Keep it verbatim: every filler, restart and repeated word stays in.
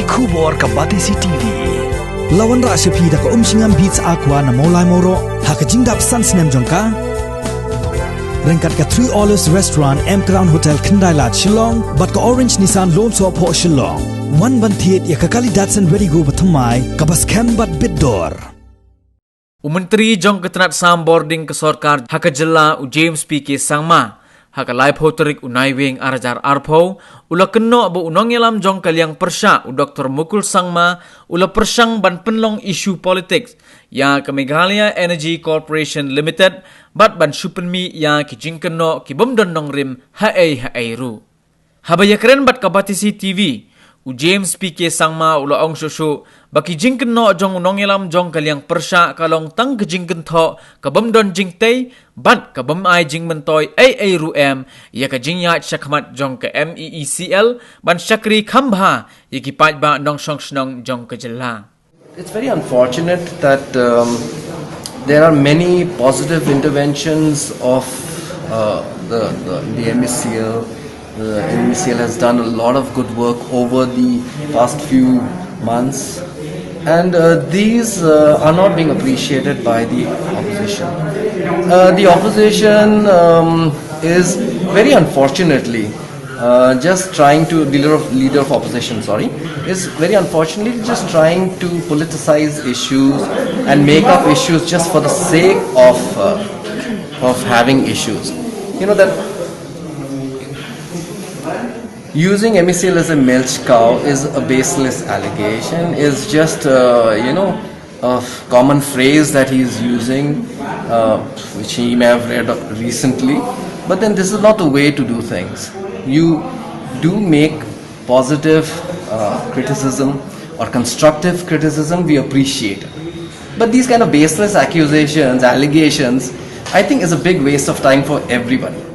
Khubor ka Batesi T V. La wanrah sha phi da ka Umshngam Beats Aqua na Mawlai Mawroh ha ka jingdap san snem jong ka. Ryngkat ka Three Olives Restaurant, M Crown Hotel, Khyndai Lad, Shillong, bad ka Orange Nissan Lone Soh Phoh, Shillong. Wan ban thied ïa ka kali Datsun Redi-GO bathymmai kaba skhem bad bit dor. U Myntri jong ka tnat sam bording ka sorkar ha ka jylla, u James P K Sangma, ha ka laiphew tarik u Naiwieng ar hajar arphew, u la kynnoh ba u nongïalam jong ka liang pyrshah, u Doktor Mukul Sangma, u la pyrshang ban pynlong issue politics ïa ka Meghalaya Energy Corporation Limited, bad ban shu pynmih ïa ki jingkynnoh ki bym don nongrim haei haei ruh. Haba ïakren bad ka Batesi T V, u James P K Sangma u la ong shuh shuh ba ki jingkynnoh jong u nongïalam jong ka liang pyrshah ka long tang ka jingkynthoh ka bym don jingtei bad ka bym ai jingmyntoi ei ei ruh em ïa ka jingïaid shakhmat jong ka M E E C L ban shakri kham bha ïa ki paidbah nongshong shnong jong ka jylla. It's very unfortunate that um, there are many positive interventions of uh, the, the, the M E C L. The M E C L has done a lot of good work over the past few months, and uh, these uh, are not being appreciated by the opposition. Uh, the opposition um, is very unfortunately uh, just trying to, leader of, leader of opposition, sorry, is very unfortunately just trying to politicize issues and make up issues just for the sake of uh, of having issues. You know that using M E C L as a milch cow is a baseless allegation. Is just uh, you know a common phrase that he's using, uh, which he may have read recently. But then this is not the way to do things. You do make positive uh, criticism or constructive criticism, we appreciate it. But these kind of baseless accusations, allegations, I think is a big waste of time for everybody.